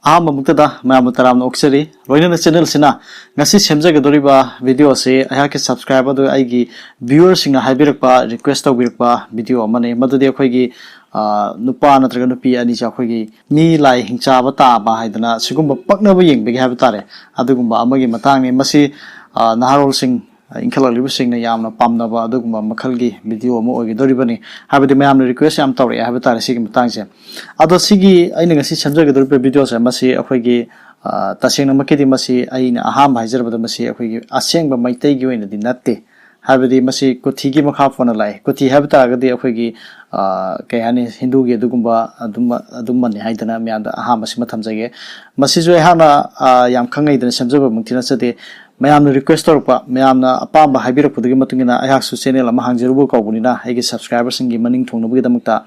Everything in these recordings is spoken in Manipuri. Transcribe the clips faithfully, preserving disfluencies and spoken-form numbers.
ꯑꯍꯥꯟꯕ ꯃꯛꯇꯗ ꯃꯌꯥꯝꯕꯨ ꯇꯔꯥꯝꯅ ꯑꯣꯛꯆꯔꯤ꯫ ꯂꯣꯏꯅꯅ ꯆꯦꯅꯦꯜꯁꯤꯅ ꯉꯁꯤ ꯁꯦꯝꯖꯒꯗꯧꯔꯤꯕ ꯚꯤꯗꯤꯑꯣ ꯑꯁꯤ ꯑꯩꯍꯥꯛꯀꯤ ꯁꯕꯁꯀ꯭ꯔꯥꯏꯕꯔ ꯑꯗꯨ ꯑꯩꯒꯤ ꯚ꯭ꯌꯨꯋꯔꯁꯤꯡꯅ ꯍꯥꯏꯕꯤꯔꯛꯄ, ꯔꯤꯀ꯭ꯋꯦꯁ ꯇꯧꯕꯤꯔꯛꯄ ꯚꯤꯗꯤꯑꯣ ꯑꯃꯅꯤ꯫ ꯃꯗꯨꯗꯤ ꯑꯩꯈꯣꯏꯒꯤ, ꯑ, ꯅꯨꯄꯥ ꯅꯠꯇ꯭ꯔꯒ ꯅꯨꯄꯤ ꯑꯅꯤꯁꯦ ꯑꯩꯈꯣꯏꯒꯤ ꯃꯤ ꯂꯥꯏ ꯍꯤꯡꯆꯥꯕ ꯇꯥꯕ ꯍꯥꯏꯗꯅ ꯁꯤꯒꯨꯝꯕ ꯄꯛꯅꯕ ꯌꯦꯡꯕꯒꯤ ꯍꯥꯏꯕ ꯇꯥꯔꯦ, ꯑꯗꯨꯒꯨꯝꯕ ꯑꯃꯒꯤ ꯃꯇꯥꯡꯅꯤ꯫ ꯃꯁꯤ, ꯑ, ꯅꯍꯥꯔꯣꯜꯁꯤꯡ, ꯑ, ꯏꯟꯈꯠꯂꯛꯂꯤꯕꯁꯤꯡꯅ ꯌꯥꯝꯅ ꯄꯥꯝꯅꯕ ꯑꯗꯨꯒꯨꯝꯕ ꯃꯈꯜꯒꯤ ꯚꯤꯗꯤꯑꯣ ꯑꯃ ꯑꯣꯏꯒꯗꯧꯔꯤꯕꯅꯤ꯫ ꯍꯥꯏꯕꯗꯤ ꯃꯌꯥꯝꯅ ꯔꯤꯀ꯭ꯋꯦꯁ ꯌꯥꯝ ꯇꯧꯔꯛꯑꯦ ꯍꯥꯏꯕ ꯇꯥꯔꯦ ꯁꯤꯒꯤ ꯃꯇꯥꯡꯁꯦ꯫ ꯑꯗꯣ ꯁꯤꯒꯤ ꯑꯩꯅ ꯉꯁꯤ ꯁꯦꯝꯖꯒꯗꯧꯔꯤꯕ ꯚꯤꯗꯤꯑꯣꯁꯦ ꯃꯁꯤ ꯑꯩꯈꯣꯏꯒꯤ, ꯑ, ꯇꯁꯦꯡꯅꯃꯛꯀꯤꯗꯤ ꯃꯁꯤ ꯑꯩꯅ ꯑꯍꯥꯟꯕ ꯍꯥꯏꯖꯔꯕꯗ ꯃꯁꯤ ꯑꯩꯈꯣꯏꯒꯤ ꯑꯁꯦꯡꯕ ꯃꯩꯇꯩꯒꯤ ꯑꯣꯏꯅꯗꯤ ꯅꯠꯇꯦ꯫ ꯍꯥꯏꯕꯗꯤ ꯃꯁꯤ ꯀꯨꯊꯤꯒꯤ ꯃꯈꯥ ꯄꯣꯟꯅ ꯂꯥꯛꯑꯦ꯫ ꯀꯨꯊꯤ ꯍꯥꯏꯕ ꯇꯥꯔꯒꯗꯤ ꯑꯩꯈꯣꯏꯒꯤ, ꯑ, ꯀꯩ ꯍꯥꯏꯅꯤ, ꯍꯤꯟꯗꯨꯒꯤ ꯑꯗꯨꯒꯨꯝꯕ ꯑꯗꯨꯝꯕ, ꯑꯗꯨꯝꯕꯅꯤ ꯍꯥꯏꯗꯅ ꯃꯌꯥꯝꯗ ꯑꯍꯥꯟꯕꯁꯤꯃ ꯊꯝꯖꯒꯦ꯫ ꯃꯁꯤꯁꯨ ꯑꯩꯍꯥꯛꯅ, ꯑ, ꯌꯥꯝ ꯈꯪ ꯍꯩꯗꯅ ꯁꯦꯝꯖꯕꯃꯛꯇꯤ ꯅꯠꯆꯗꯦ꯫ ꯃꯌꯥꯝꯅ ꯔꯤꯀ꯭ꯋꯦꯁ ꯇꯧꯔꯛꯄ, ꯃꯌꯥꯝꯅ ꯑꯄꯥꯝꯕ ꯍꯥꯏꯕꯤꯔꯛꯄꯗꯨꯒꯤ ꯃꯇꯨꯡ ꯏꯟꯅ ꯑꯩꯍꯥꯛꯁꯨ ꯆꯦꯅꯦꯜ ꯑꯃ ꯍꯥꯡꯖꯔꯨꯕ ꯀꯧꯕꯅꯤꯅ ꯑꯩꯒꯤ ꯁꯕꯁꯀ꯭ꯔꯥꯏꯕꯔꯁꯤꯡꯒꯤ ꯃꯅꯤꯡ ꯊꯨꯡꯅꯕꯒꯤꯗꯃꯛꯇ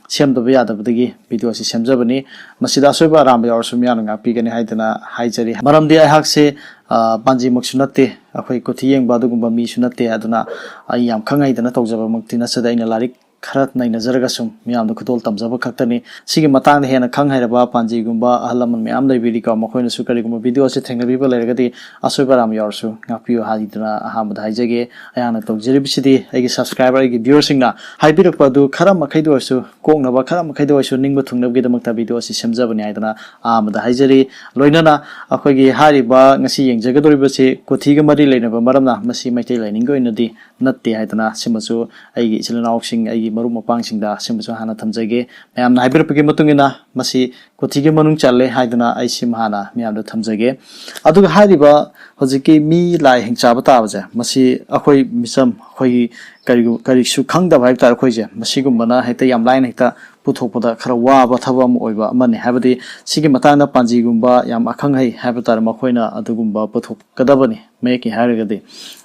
ꯁꯦꯝꯗꯕ ꯌꯥꯗꯕꯗꯒꯤ ꯚꯤꯗꯤꯑꯣ ꯑꯁꯤ ꯁꯦꯝꯖꯕꯅꯤ꯫ ꯃꯁꯤꯗ ꯑꯁꯣꯏꯕ ꯑꯔꯥꯟꯕ ꯌꯥꯎꯔꯁꯨ ꯃꯤꯌꯥꯝꯅ ꯉꯥꯛꯄꯤꯒꯅꯤ ꯍꯥꯏꯗꯅ ꯍꯥꯏꯖꯔꯤ꯫ ꯃꯔꯝꯗꯤ ꯑꯩꯍꯥꯛꯁꯦ, ꯑ, ꯄꯥꯟꯖꯤꯃꯛꯁꯨ ꯅꯠꯇꯦ, ꯑꯩꯈꯣꯏ ꯀꯨꯊꯤ ꯌꯦꯡꯕ ꯑꯗꯨꯒꯨꯝꯕ ꯃꯤꯁꯨ ꯅꯠꯇꯦ꯫ ꯑꯗꯨꯅ ꯑꯩ ꯌꯥꯝ ꯈꯪ ꯍꯩꯗꯅ ꯇꯧꯖꯕꯃꯛꯇꯤ ꯅꯠꯆꯗꯦ꯫ ꯑꯩꯅ ꯂꯥꯏꯔꯤꯛ ꯈꯔ ꯅꯩꯅꯖꯔꯒ ꯁꯨꯝ ꯃꯤꯌꯥꯝꯗ ꯈꯨꯗꯣꯜ ꯇꯝꯖꯕ ꯈꯛꯇꯅꯤ꯫ ꯁꯤꯒꯤ ꯃꯇꯥꯡꯗ ꯍꯦꯟꯅ ꯈꯪ ꯍꯩꯔꯕ ꯄꯥꯟꯖꯤꯒꯨꯝꯕ ꯑꯍꯜ ꯂꯃꯟ ꯃꯌꯥꯝ ꯂꯩꯕꯤꯔꯤꯀꯣ, ꯃꯈꯣꯏꯅꯁꯨ ꯀꯔꯤꯒꯨꯝꯕ ꯚꯤꯗꯤꯑꯣ ꯑꯁꯤ ꯊꯦꯡꯅꯕꯤꯕ ꯂꯩꯔꯒꯗꯤ ꯑꯁꯣꯏꯕ ꯑꯔꯥꯟꯕ ꯌꯥꯎꯔꯁꯨ ꯉꯥꯛꯄꯤꯌꯨ ꯍꯥꯏꯗꯨꯅ ꯑꯍꯥꯟꯕꯗ ꯍꯥꯏꯖꯒꯦ꯫ ꯑꯩꯍꯥꯛꯅ ꯇꯧꯖꯔꯤꯕꯁꯤꯗꯤ ꯑꯩꯒꯤ ꯁꯕꯁꯀ꯭ꯔꯥꯏꯕꯔ, ꯑꯩꯒꯤ ꯚ꯭ꯌꯨꯋꯔꯁꯤꯡꯅ ꯍꯥꯏꯕꯤꯔꯛꯄ ꯑꯗꯨ ꯈꯔ ꯃꯈꯩꯗ ꯑꯣꯏꯔꯁꯨ ꯀꯣꯛꯅꯕ, ꯈꯔ ꯃꯈꯩꯗ ꯑꯣꯏꯔꯁꯨ ꯅꯤꯡꯕ ꯊꯨꯡꯅꯕꯒꯤꯗꯃꯛꯇ ꯚꯤꯗꯤꯑꯣ ꯑꯁꯤ ꯁꯦꯝꯖꯕꯅꯤ ꯍꯥꯏꯗꯅ ꯑꯍꯥꯟꯕꯗ ꯍꯥꯏꯖꯔꯤ꯫ ꯂꯣꯏꯅꯅ ꯑꯩꯈꯣꯏꯒꯤ ꯍꯥꯏꯔꯤꯕ ꯉꯁꯤ ꯌꯦꯡꯖꯒꯗꯧꯔꯤꯕꯁꯤ ꯀꯨꯊꯤꯒ ꯃꯔꯤ ꯂꯩꯅꯕ ꯃꯔꯝꯅ ꯃꯁꯤ ꯃꯩꯇꯩ ꯂꯥꯏꯅꯤꯡꯒꯤ ꯑꯣꯏꯅꯗꯤ ꯅꯠꯇꯦ ꯍꯥꯏꯗꯅ ꯁꯤꯃꯁꯨ ꯑꯩꯒꯤ ꯏꯆꯤꯜ ꯏꯅꯥꯎꯁꯤꯡ, ꯑꯩꯒꯤ ꯃꯔꯨꯞ ꯃꯄꯥꯡꯁꯤꯡꯗ ꯁꯤꯃꯁꯨ ꯍꯥꯟꯅ ꯊꯝꯖꯒꯦ꯫ ꯃꯌꯥꯝꯅ ꯍꯥꯏꯕꯤꯔꯛꯄꯒꯤ ꯃꯇꯨꯡ ꯏꯟꯅ ꯃꯁꯤ ꯀꯨꯊꯤꯒꯤ ꯃꯅꯨꯡ ꯆꯜꯂꯦ ꯍꯥꯏꯗꯨꯅ ꯑꯩ ꯁꯤꯃ ꯍꯥꯟꯅ ꯃꯌꯥꯝꯗ ꯊꯝꯖꯒꯦ꯫ ꯑꯗꯨꯒ ꯍꯥꯏꯔꯤꯕ ꯍꯧꯖꯤꯛꯀꯤ ꯃꯤ ꯂꯥꯏ ꯍꯤꯡꯆꯥꯕ ꯇꯥꯕꯁꯦ, ꯃꯁꯤ ꯑꯩꯈꯣꯏ ꯃꯤꯆꯝ, ꯑꯩꯈꯣꯏꯒꯤ ꯀꯔꯤꯒꯨ-, ꯀꯔꯤꯁꯨ ꯈꯪꯗꯕ ꯍꯥꯏꯕ ꯇꯥꯔꯦ, ꯑꯩꯈꯣꯏꯁꯦ ꯃꯁꯤꯒꯨꯝꯕꯅ ꯍꯦꯛꯇ ꯌꯥꯝ ꯂꯥꯏꯅ ꯍꯦꯛꯇ ꯄꯨꯊꯣꯛꯄꯗ ꯈꯔ ꯋꯥꯕ ꯊꯕꯛ ꯑꯃ ꯑꯣꯏꯕ ꯑꯃꯅꯤ꯫ ꯍꯥꯏꯕꯗꯤ ꯁꯤꯒꯤ ꯃꯇꯥꯡꯗ ꯄꯥꯟꯖꯤꯒꯨꯝꯕ ꯌꯥꯝ ꯑꯈꯪ ꯑꯍꯩ ꯍꯥꯏꯕ ꯇꯥꯔꯦ, ꯃꯈꯣꯏꯅ ꯑꯗꯨꯒꯨꯝꯕ ꯄꯨꯊꯣꯛꯀꯗꯕꯅꯤ꯫ ꯃꯌꯦꯛꯀꯤ ꯍꯥꯏꯔꯒꯗꯤ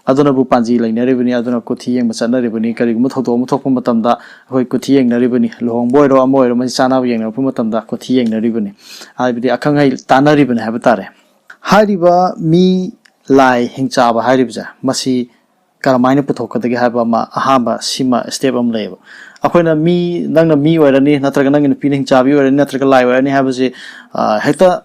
ꯑꯗꯨꯅꯕꯨ ꯄꯥꯟꯖꯤ ꯂꯩꯅꯔꯤꯕꯅꯤ, ꯑꯗꯨꯅ ꯀꯨꯊꯤ ꯌꯦꯡꯕ ꯆꯠꯅꯔꯤꯕꯅꯤ꯫ ꯀꯔꯤꯒꯨꯝꯕ ꯊꯧꯗꯣꯛ ꯑꯃ ꯊꯣꯛꯄ ꯃꯇꯝꯗ ꯑꯩꯈꯣꯏ ꯀꯨꯊꯤ ꯌꯦꯡꯅꯔꯤꯕꯅꯤ, ꯂꯨꯍꯣꯡꯕ ꯑꯣꯏꯔꯣ ꯑꯃ ꯑꯣꯏꯔꯣ, ꯃꯁꯤ ꯆꯥꯅꯕ ꯌꯦꯡꯅꯔꯛꯄ ꯃꯇꯝꯗ ꯀꯨꯊꯤ ꯌꯦꯡꯅꯔꯤꯕꯅꯤ, ꯍꯥꯏꯕꯗꯤ ꯑꯈꯪ ꯑꯍꯩ ꯇꯥꯟꯅꯔꯤꯕꯅꯤ ꯍꯥꯏꯕ ꯇꯥꯔꯦ꯫ ꯍꯥꯏꯔꯤꯕ ꯃꯤ ꯂꯥꯏ ꯍꯤꯡꯆꯥꯕ ꯍꯥꯏꯔꯤꯕꯁꯦ ꯃꯁꯤ ꯀꯔꯝꯍꯥꯏꯅ ꯄꯨꯊꯣꯛꯀꯗꯒꯦ ꯍꯥꯏꯕ ꯑꯃ, ꯑꯍꯥꯟꯕ ꯁꯤꯃ ꯁ꯭ꯇꯦꯞ ꯑꯃ ꯂꯩꯌꯦꯕ꯫ ꯑꯩꯈꯣꯏꯅ ꯃꯤ, ꯅꯪꯅ ꯃꯤ ꯑꯣꯏꯔꯅꯤ, ꯅꯠꯇ꯭ꯔꯒ ꯅꯪꯒꯤ ꯅꯨꯄꯤꯅ ꯍꯤꯡꯆꯥꯕꯤ ꯑꯣꯏꯔꯅꯤ, ꯅꯠꯇ꯭ꯔꯒ ꯂꯥꯏ ꯑꯣꯏꯔꯅꯤ ꯍꯥꯏꯕꯁꯤ, ꯑ, ꯍꯦꯛꯇ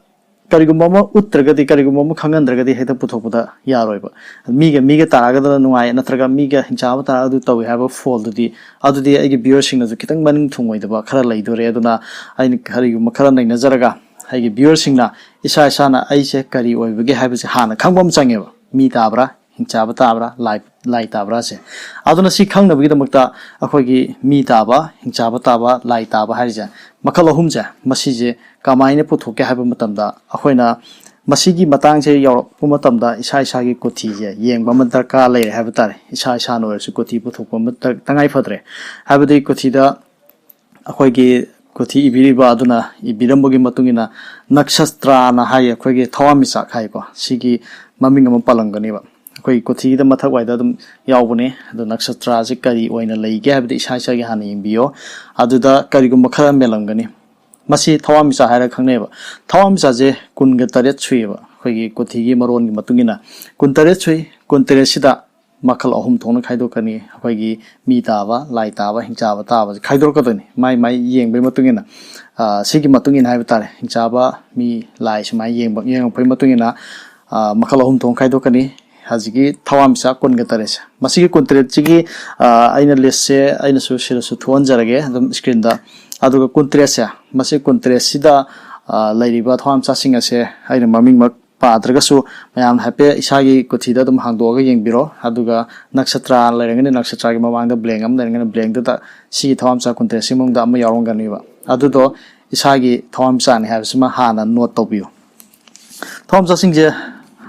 ꯀꯔꯤꯒꯨꯝꯕ ꯑꯃ ꯎꯠꯇ꯭ꯔꯒꯗꯤ, ꯀꯔꯤꯒꯨꯝꯕ ꯑꯃ ꯈꯪꯍꯟꯗ꯭ꯔꯒꯗꯤ ꯍꯦꯛꯇ ꯄꯨꯊꯣꯛꯄꯗ ꯌꯥꯔꯣꯏꯕ꯫ ꯃꯤꯒ ꯃꯤꯒ ꯇꯥꯔꯒꯗꯅ ꯅꯨꯡꯉꯥꯏ, ꯅꯠꯇ꯭ꯔꯒ ꯃꯤꯒ ꯍꯤꯡꯆꯥꯕ ꯇꯥꯔꯒ ꯑꯗꯨ ꯇꯧꯏ ꯍꯥꯏꯕ ꯐꯣꯜꯗꯨꯗꯤ, ꯑꯗꯨꯗꯤ ꯑꯩꯒꯤ ꯚ꯭ꯌꯨꯋꯔꯁꯤꯡꯅꯁꯨ ꯈꯤꯇꯪ ꯃꯅꯤꯡ ꯊꯨꯡꯉꯣꯏꯗꯕ ꯈꯔ ꯂꯩꯗꯣꯔꯦ꯫ ꯑꯗꯨꯅ ꯑꯩꯅ ꯀꯔꯤꯒꯨꯝꯕ ꯈꯔ ꯅꯩꯅꯖꯔꯒ ꯑꯩꯒꯤ ꯚ꯭ꯌꯨꯋꯔꯁꯤꯡꯅ ꯏꯁꯥ ꯏꯁꯥꯅ ꯑꯩꯁꯦ ꯀꯔꯤ ꯑꯣꯏꯕꯒꯦ ꯍꯥꯏꯕꯁꯦ ꯍꯥꯟꯅ ꯈꯪꯕ ꯑꯃ ꯆꯪꯉꯦꯕ꯫ ꯃꯤ ꯇꯥꯕ꯭ꯔꯥ, ꯍꯤꯡꯆꯥꯕ ꯇꯥꯕ꯭ꯔꯥ, ꯂꯥꯏ, ꯂꯥꯏ ꯇꯥꯕ꯭ꯔꯥꯁꯦ꯫ ꯑꯗꯨꯅ ꯁꯤ ꯈꯪꯅꯕꯒꯤꯗꯃꯛꯇ ꯑꯩꯈꯣꯏꯒꯤ ꯃꯤ ꯇꯥꯕ, ꯍꯤꯡꯆꯥꯕ ꯇꯥꯕ, ꯂꯥꯏ ꯇꯥꯕ ꯍꯥꯏꯔꯤꯁꯦ ꯃꯈꯜ ꯑꯍꯨꯝꯁꯦ, ꯃꯁꯤꯁꯦ ꯀꯃꯥꯏꯅ ꯄꯨꯊꯣꯛꯀꯦ ꯍꯥꯏꯕ ꯃꯇꯝꯗ, ꯑꯩꯈꯣꯏꯅ ꯃꯁꯤꯒꯤ ꯃꯇꯥꯡꯁꯦ ꯌꯧꯔꯛꯄ ꯃꯇꯝꯗ ꯏꯁꯥ ꯏꯁꯥꯒꯤ ꯀꯣꯊꯤꯁꯦ ꯌꯦꯡꯕ ꯑꯃ ꯗꯔꯀꯥꯔ ꯂꯩꯔꯦ ꯍꯥꯏꯕ ꯇꯥꯔꯦ꯫ ꯏꯁꯥ ꯏꯁꯥꯅ ꯑꯣꯏꯔꯁꯨ ꯀꯣꯊꯤ ꯄꯨꯊꯣꯛꯄ ꯑꯃ ꯗꯔ-, ꯇꯉꯥꯏ ꯐꯗ꯭ꯔꯦ꯫ ꯍꯥꯏꯕꯗꯤ ꯀꯣꯊꯤꯗ ꯑꯩꯈꯣꯏꯒꯤ ꯀꯣꯊꯤ ꯏꯕꯤꯔꯤꯕ ꯑꯗꯨꯅ ꯏꯕꯤꯔꯝꯕꯒꯤ ꯃꯇꯨꯡ ꯏꯟꯅ ꯅꯛꯁꯇ꯭ꯔꯥꯅ ꯍꯥꯏꯌꯦ, ꯑꯩꯈꯣꯏꯒꯤ ꯊꯋꯥꯟꯃꯤꯆꯥꯛ ꯍꯥꯏꯀꯣ, ꯁꯤꯒꯤ ꯃꯃꯤꯡ ꯑꯃ ꯄꯜꯂꯝꯒꯅꯦꯕ꯫ ꯑꯩꯈꯣꯏꯒꯤ ꯀꯣꯊꯤꯒꯤꯗ ꯃꯊꯛ ꯋꯥꯏꯗ ꯑꯗꯨꯝ ꯌꯥꯎꯕꯅꯦ꯫ ꯑꯗꯣ ꯅꯛꯁꯇ꯭ꯔꯥꯁꯦ ꯀꯔꯤ ꯑꯣꯏꯅ ꯂꯩꯒꯦ ꯍꯥꯏꯕꯗꯤ ꯏꯁꯥ ꯏꯁꯥꯒꯤ ꯍꯥꯟꯅ ꯌꯦꯡꯕꯤꯌꯣ꯫ ꯑꯗꯨꯗ ꯀꯔꯤꯒꯨꯝꯕ ꯈꯔ ꯃꯦꯜꯂꯝꯒꯅꯤ꯫ ꯃꯁꯤ ꯊꯋꯥꯟꯃꯤꯆꯥꯛ ꯍꯥꯏꯔꯒ ꯈꯪꯅꯩꯑꯕ꯫ ꯊꯋꯥꯟꯃꯤꯆꯥꯛꯁꯦ ꯀꯨꯟꯒ ꯇꯔꯦꯠ ꯁꯨꯏꯌꯦꯕ, ꯑꯩꯈꯣꯏꯒꯤ ꯀꯣꯊꯤꯒꯤ ꯃꯔꯣꯟꯒꯤ ꯃꯇꯨꯡ ꯏꯟꯅ꯫ ꯀꯨꯟꯇꯔꯦꯠ ꯁꯨꯏ꯫ ꯀꯨꯟꯇꯔꯦꯠꯁꯤꯗ ꯃꯈꯜ ꯑꯍꯨꯝ ꯊꯣꯛꯅ ꯈꯥꯏꯗꯣꯛꯀꯅꯤ꯫ ꯑꯩꯈꯣꯏꯒꯤ ꯃꯤ ꯇꯥꯕ, ꯂꯥꯏ ꯇꯥꯕ, ꯍꯤꯡꯆꯥꯕ ꯇꯥꯕꯁꯦ ꯈꯥꯏꯗꯣꯔꯛꯀꯗꯣꯏꯅꯤ꯫ ꯃꯥꯏ ꯃꯥꯏ ꯌꯦꯡꯕꯒꯤ ꯃꯇꯨꯡ ꯏꯟꯅ, ꯑ, ꯁꯤꯒꯤ ꯃꯇꯨꯡ ꯏꯟꯅ ꯍꯥꯏꯕ ꯇꯥꯔꯦ꯫ ꯍꯤꯡꯆꯥꯕ, ꯃꯤ, ꯂꯥꯏ ꯁꯨꯃꯥꯏꯅ ꯌꯦꯡꯕ, ꯌꯦꯡꯉꯛꯄꯒꯤ ꯃꯇꯨꯡ ꯏꯟꯅ, ꯑ, ꯃꯈꯜ ꯑꯍꯨꯝ ꯊꯣꯛꯅ ꯈꯥꯏꯗꯣꯛꯀꯅꯤ꯫ ꯍꯧꯖꯤꯛꯀꯤ ꯊꯋꯥꯟꯃꯤꯆꯥꯛ ꯀꯨꯟꯒ ꯇꯔꯦꯠꯁꯦ꯫ ꯃꯁꯤꯒꯤ ꯀꯨꯟꯇꯔꯦꯠꯁꯤꯒꯤ, ꯑ, ꯑꯩꯅ ꯂꯤꯁꯁꯦ ꯑꯩꯅꯁꯨ ꯁꯤꯗꯁꯨ ꯊꯣꯛꯍꯟꯖꯔꯒꯦ ꯑꯗꯨꯝ ꯁ꯭ꯀ꯭ꯔꯤꯟꯗ꯫ ꯑꯗꯨꯒ ꯀꯨꯟꯇꯔꯦꯠꯁꯦ, ꯃꯁꯤ ꯀꯨꯟꯇꯔꯦꯠꯁꯤꯗ, ꯑ, ꯂꯩꯔꯤꯕ ꯊꯋꯥꯟꯃꯤꯆꯥꯛꯁꯤꯡ ꯑꯁꯦ ꯑꯩꯅ ꯃꯃꯤꯡꯃꯛ ꯄꯥꯗ꯭ꯔꯒꯁꯨ ꯃꯌꯥꯝꯅ ꯍꯥꯏꯐꯦꯠ ꯏꯁꯥꯒꯤ ꯀꯣꯊꯤꯗ ꯑꯗꯨꯝ ꯍꯥꯡꯗꯣꯛꯑꯒ ꯌꯦꯡꯕꯤꯔꯣ꯫ ꯑꯗꯨꯒ ꯅꯛꯁꯇ꯭ꯔꯥ ꯂꯩꯔꯒꯅꯤ, ꯅꯛꯁꯇ꯭ꯔꯥꯒꯤ ꯃꯃꯥꯡꯗ ꯕ꯭ꯂꯦꯡ ꯑꯃ ꯂꯩꯔꯒꯅꯤ, ꯕ꯭ꯂꯦꯡꯗꯨꯗ ꯁꯤꯒꯤ ꯊꯋꯥꯟꯃꯤꯆꯥꯛ ꯀꯨꯟꯇꯔꯦꯠꯁꯤ ꯃꯅꯨꯡꯗ ꯑꯃ ꯌꯥꯎꯔꯝꯒꯅꯦꯕ꯫ ꯑꯗꯨꯗꯣ ꯏꯁꯥꯒꯤ ꯊꯋꯥꯟꯃꯤꯆꯥꯛꯅꯤ ꯍꯥꯏꯕꯁꯤꯃ ꯍꯥꯟꯅ ꯅꯣꯠ ꯇꯧꯕꯤꯌꯨ꯫ ꯊꯋꯥꯟꯃꯤꯆꯥꯛꯁꯤꯡꯁꯦ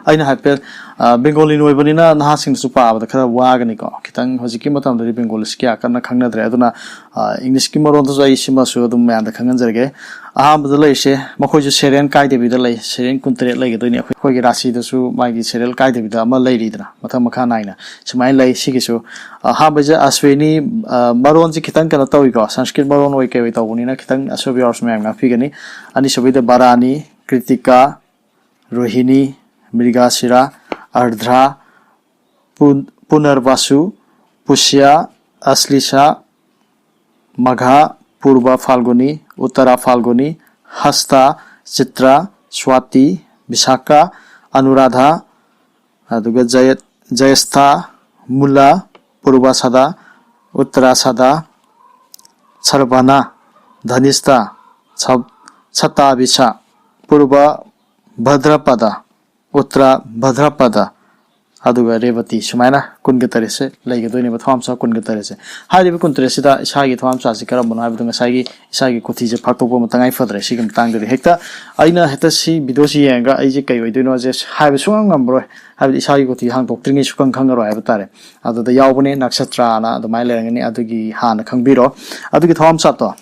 ꯑꯩꯅ ꯍꯥꯏꯐꯦꯠ, ꯑ, ꯕꯦꯡꯒꯣꯂꯤꯅ ꯑꯣꯏꯕꯅꯤꯅ ꯅꯍꯥꯁꯤꯡꯅꯁꯨ ꯄꯥꯕꯗ ꯈꯔ ꯋꯥꯒꯅꯤꯀꯣ꯫ ꯈꯤꯇꯪ ꯍꯧꯖꯤꯛꯀꯤ ꯃꯇꯝꯗꯗꯤ ꯕꯦꯡꯒꯣꯂꯤꯁꯤ ꯀꯌꯥ ꯀꯟꯅ ꯈꯪꯅꯗ꯭ꯔꯦ꯫ ꯑꯗꯨꯅ, ꯑ, ꯏꯪꯂꯤꯁꯀꯤ ꯃꯔꯣꯟꯗꯁꯨ ꯑꯩ ꯁꯤꯃꯁꯨ ꯑꯗꯨꯝ ꯃꯌꯥꯝꯗ ꯈꯪꯍꯟꯖꯔꯒꯦ꯫ ꯑꯍꯥꯟꯕꯗ ꯂꯩꯔꯤꯁꯦ, ꯃꯈꯣꯏꯁꯨ ꯁꯦꯔꯦꯟ ꯀꯥꯏꯗꯕꯤꯗ ꯂꯩ꯫ ꯁꯦꯔꯦꯟ ꯀꯨꯟꯇꯔꯦꯠ ꯂꯩꯒꯗꯣꯏꯅꯤ꯫ ꯑꯩꯈꯣꯏ, ꯑꯩꯈꯣꯏꯒꯤ ꯔꯥꯁꯤꯗꯁꯨ ꯃꯥꯒꯤ ꯁꯦꯔꯦꯜ ꯀꯥꯏꯗꯕꯤꯗ ꯑꯃ ꯂꯩꯔꯤꯗꯅ, ꯃꯊꯪ ꯃꯈꯥ ꯅꯥꯏꯅ ꯁꯨꯃꯥꯏꯅ ꯂꯩ꯫ ꯁꯤꯒꯤꯁꯨ, ꯑ, ꯑꯍꯥꯟꯕꯁꯦ ꯑꯁ꯭ꯋꯤꯅꯤ, ꯑ, ꯃꯔꯣꯟꯁꯦ ꯈꯤꯇꯪ ꯀꯩꯅꯣ ꯇꯧꯏꯀꯣ, ꯁꯪꯁꯀ꯭ꯔꯤꯠ ꯃꯔꯣꯟ ꯑꯣꯏ ꯀꯩ ꯑꯣꯏ ꯇꯧꯕꯅꯤꯅ ꯈꯤꯇꯪ ꯑꯁꯣꯏꯕ ꯌꯥꯎꯔꯁꯨ ꯃꯌꯥꯝ ꯉꯥꯛꯄꯤꯒꯅꯤ꯫ ꯑꯅꯤꯁꯨꯕꯩꯗ ꯕꯥꯔꯥꯅꯤ, ꯀ꯭ꯔꯤꯇꯤꯀꯥ, ꯔꯣꯍꯤꯅꯤ, ꯃ꯭ꯔꯤꯒꯥꯁꯤꯔꯥ, ꯑꯔꯙ꯭ꯔꯥ, ꯄꯨꯟ-, ꯄꯨꯅꯔꯕꯥꯁꯨ, ꯄꯨꯁ꯭ꯌꯥ, ꯑꯁ꯭ꯂꯤꯁꯥ, ꯃꯥꯘ, ꯄꯨꯔꯕ ꯐꯥꯜꯒꯨꯅꯤ, ꯎꯠꯇꯔꯥ ꯐꯥꯜꯒꯨꯅꯤ, ꯍꯁꯇ, ꯆꯤꯇ꯭ꯔ, ꯁ꯭ꯋꯥꯇꯤ, ꯕꯤꯁꯥꯈꯥ, ꯑꯅꯨꯔꯥꯙꯥ, ꯑꯗꯨꯒ ꯖꯌ-, ꯖꯌꯁꯊꯥ, ꯃꯨꯂꯥ, ꯄꯨꯔꯕꯥꯁꯥꯗꯥ, ꯎꯠꯇꯔꯥꯁꯥꯗꯥ, ꯁꯔꯚꯥꯅꯥ, ꯙꯅꯤꯁꯇꯥ, ꯁ-, ꯁꯇꯥꯕꯤꯁꯥ, ꯄꯨꯔꯕ ꯚꯗ꯭ꯔꯄꯗ, ꯎꯠꯇꯔꯥ ꯚꯗ꯭ꯔꯄꯗ, ꯑꯗꯨꯒ ꯔꯦꯕꯇꯤ, ꯁꯨꯃꯥꯏꯅ ꯀꯨꯟꯒ ꯇꯔꯦꯠꯁꯦ ꯂꯩꯒꯗꯣꯏꯅꯦꯕ, ꯊꯋꯥꯟꯃꯤꯆꯥꯛ ꯀꯨꯟꯒ ꯇꯔꯦꯠꯁꯦ꯫ ꯍꯥꯏꯔꯤꯕ ꯀꯨꯟꯇꯔꯦꯠꯁꯤꯗ ꯏꯁꯥꯒꯤ ꯊꯋꯥꯟꯃꯤꯆꯥꯛꯁꯦ ꯀꯔꯝꯕꯅꯣ ꯍꯥꯏꯕꯗꯣ ꯉꯁꯥꯏꯒꯤ ꯏꯁꯥꯒꯤ ꯀꯨꯊꯤꯁꯦ ꯐꯥꯛꯇꯣꯛꯄ ꯑꯃ ꯇꯉꯥꯏ ꯐꯗ꯭ꯔꯦ꯫ ꯁꯤꯒꯤ ꯃꯇꯥꯡꯗꯗꯤ ꯍꯦꯛꯇ ꯑꯩꯅ ꯍꯦꯛꯇ ꯁꯤ ꯚꯤꯗꯤꯑꯣꯁꯤ ꯌꯦꯡꯉꯒ ꯑꯩꯁꯦ ꯀꯩ ꯑꯣꯏꯗꯣꯏꯅꯣꯁꯦ ꯍꯥꯏꯕ ꯁꯨꯡꯉꯝ ꯉꯝꯃꯔꯣꯏ꯫ ꯍꯥꯏꯕꯗꯤ ꯏꯁꯥꯒꯤ ꯀꯨꯊꯤ ꯍꯥꯡꯗꯣꯛꯇ꯭ꯔꯤꯉꯩ ꯁꯨꯈꯪ ꯈꯪꯉꯔꯣꯏ ꯍꯥꯏꯕ ꯇꯥꯔꯦ꯫ ꯑꯗꯨꯗ ꯌꯥꯎꯕꯅꯦ, ꯅꯛꯁꯇ꯭ꯔꯥꯅ ꯑꯗꯨꯃꯥꯏꯅ ꯂꯩꯔꯝꯒꯅꯤ, ꯑꯗꯨꯒꯤ ꯍꯥꯟꯅ ꯈꯪꯕꯤꯔꯣ꯫ ꯑꯗꯨꯒꯤ ꯊꯋꯥꯟꯃꯤꯆꯥꯛꯇꯣ,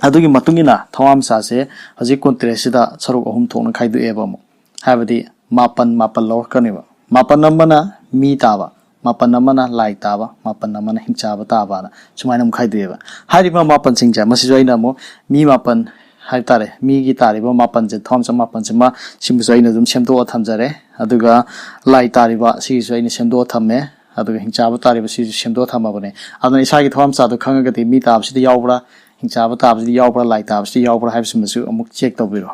ꯑꯗꯨꯒꯤ ꯃꯇꯨꯡ ꯏꯟꯅ ꯊꯋꯥꯟꯃꯤꯆꯥꯛꯁꯦ ꯍꯧꯖꯤꯛ ꯀꯨꯟꯇꯔꯦꯠꯁꯤꯗ ꯁꯔꯨꯛ ꯑꯍꯨꯝ ꯊꯣꯛꯅ ꯈꯥꯏꯗꯣꯛꯑꯦꯕ ꯑꯃꯨꯛ꯫ ꯍꯥꯏꯕꯗꯤ ꯃꯥꯄꯟ, ꯃꯥꯄꯟ ꯂꯧꯔꯛꯀꯅꯦꯕ꯫ ꯃꯥꯄꯟ ꯑꯃꯅ ꯃꯤ ꯇꯥꯕ, ꯃꯥꯄꯟ ꯑꯃꯅ ꯂꯥꯏ ꯇꯥꯕ, ꯃꯥꯄꯟ ꯑꯃꯅ ꯍꯤꯡꯆꯥꯕ ꯇꯥꯕꯅ ꯁꯨꯃꯥꯏꯅ ꯑꯃꯨꯛ ꯈꯥꯏꯗꯣꯛꯑꯦꯕ꯫ ꯍꯥꯏꯔꯤꯕ ꯃꯥꯄꯟꯁꯤꯡꯁꯦ, ꯃꯁꯤꯁꯨ ꯑꯩꯅ ꯑꯃꯨꯛ ꯃꯤ ꯃꯥꯄꯟ ꯍꯥꯏ ꯇꯥꯔꯦ, ꯃꯤꯒꯤ ꯇꯥꯔꯤꯕ ꯃꯥꯄꯟꯁꯦ, ꯊꯋꯥꯟꯃꯤꯆꯥꯛ ꯃꯥꯄꯟꯁꯤꯃ, ꯁꯤꯃꯁꯨ ꯑꯩꯅ ꯑꯗꯨꯝ ꯁꯦꯝꯗꯣꯛꯑ ꯊꯝꯖꯔꯦ꯫ ꯑꯗꯨꯒ ꯂꯥꯏ ꯇꯥꯔꯤꯕ ꯁꯤꯒꯤꯁꯨ ꯑꯩꯅ ꯁꯦꯝꯗꯣꯛꯑ ꯊꯝꯃꯦ꯫ ꯑꯗꯨꯒ ꯍꯤꯡꯆꯥꯕ ꯇꯥꯔꯤꯕ ꯁꯤꯁꯨ ꯁꯦꯝꯗꯣꯛꯑ ꯊꯝꯃꯕꯅꯦ꯫ ꯑꯗꯨꯅ ꯏꯁꯥꯒꯤ ꯊꯋꯥꯟꯃꯤꯆꯥꯛꯇꯣ ꯈꯪꯉꯒꯗꯤ ꯃꯤ ꯇꯥꯕꯁꯤꯗ ꯌꯥꯎꯕ꯭ꯔꯥ, ꯍꯤꯡꯆꯥꯕ ꯇꯥꯕꯁꯤꯗ ꯌꯥꯎꯕ꯭ꯔꯥ, ꯂꯥꯏ ꯇꯥꯕꯁꯤꯗ ꯌꯥꯎꯕ꯭ꯔꯥ ꯍꯥꯏꯕꯁꯤꯃꯁꯨ ꯑꯃꯨꯛ ꯆꯦꯛ ꯇꯧꯕꯤꯔꯣ꯫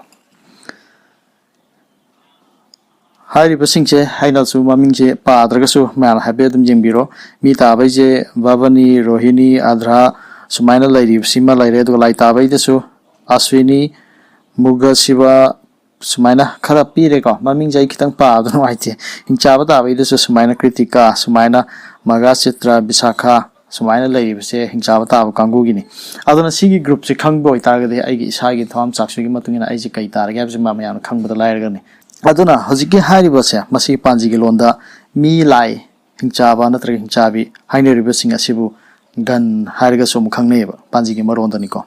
ꯍꯥꯏꯔꯤꯕꯁꯤꯡꯁꯦ ꯑꯩꯅꯁꯨ ꯃꯃꯤꯡꯁꯦ ꯄꯥꯗ꯭ꯔꯒꯁꯨ ꯃꯌꯥꯝ ꯍꯥꯏꯐꯦꯠ ꯑꯗꯨꯝ ꯌꯦꯡꯕꯤꯔꯣ꯫ ꯃꯤ ꯇꯥꯕꯩꯁꯦ ꯚꯕꯅꯤ, ꯔꯣꯍꯤꯅꯤ, ꯑꯥꯗ꯭ꯔꯥ ꯁꯨꯃꯥꯏꯅ ꯂꯩꯔꯤꯕꯁꯤꯃ ꯂꯩꯔꯦ꯫ ꯑꯗꯨꯒ ꯂꯥꯏ ꯇꯥꯕꯩꯗꯁꯨ ꯑꯁ꯭ꯋꯤꯅꯤ, ꯃꯨꯒ ꯁꯤꯕ ꯁꯨꯃꯥꯏꯅ ꯈꯔ ꯄꯤꯔꯦꯀꯣ꯫ ꯃꯃꯤꯡꯁꯦ ꯑꯩ ꯈꯤꯇꯪ ꯄꯥꯕꯗ ꯅꯨꯡꯉꯥꯏꯇꯦ꯫ ꯍꯤꯡꯆꯥꯕ ꯇꯥꯕꯩꯗꯁꯨ ꯁꯨꯃꯥꯏꯅ ꯀ꯭ꯔꯤꯇꯤꯀꯥ, ꯁꯨꯃꯥꯏꯅ ꯃꯒꯥ ꯆꯤꯇ꯭ꯔ, ꯕꯤꯁꯥꯈꯥ, ꯁꯨꯃꯥꯏꯅ ꯂꯩꯔꯤꯕꯁꯦ ꯍꯤꯡꯆꯥꯕ ꯇꯥꯕ ꯀꯥꯡꯕꯨꯒꯤꯅꯤ꯫ ꯑꯗꯨꯅ ꯁꯤꯒꯤ ꯒ꯭ꯔꯨꯞꯁꯦ ꯈꯪꯕ ꯑꯣꯏꯇꯥꯔꯒꯗꯤ ꯑꯩꯒꯤ ꯏꯁꯥꯒꯤ ꯊꯋꯥꯟꯃꯤꯆꯥꯛꯁꯤꯒꯤ ꯃꯇꯨꯡ ꯏꯟꯅ ꯑꯩꯁꯦ ꯀꯩ ꯇꯥꯔꯒꯦ ꯍꯥꯏꯕꯁꯤ ꯃꯌꯥꯝꯅ ꯈꯪꯕꯗ ꯂꯥꯏꯔꯒꯅꯤ꯫ ꯑꯗꯨꯅ ꯍꯧꯖꯤꯛꯀꯤ ꯍꯥꯏꯔꯤꯕꯁꯦ, ꯃꯁꯤ ꯄꯥꯟꯖꯤꯒꯤ ꯂꯣꯟꯗ ꯃꯤ, ꯂꯥꯏ, ꯍꯤꯡꯆꯥꯕ ꯅꯠꯇ꯭ꯔꯒ ꯍꯤꯡꯆꯥꯕꯤ ꯍꯥꯏꯅꯔꯤꯕꯁꯤꯡ ꯑꯁꯤꯕꯨ ꯒꯟ ꯍꯥꯏꯔꯒꯁꯨ ꯑꯃꯨꯛ ꯈꯪꯅꯩꯌꯦꯕ, ꯄꯥꯟꯖꯤꯒꯤ ꯃꯔꯣꯟꯗꯅꯤꯀꯣ꯫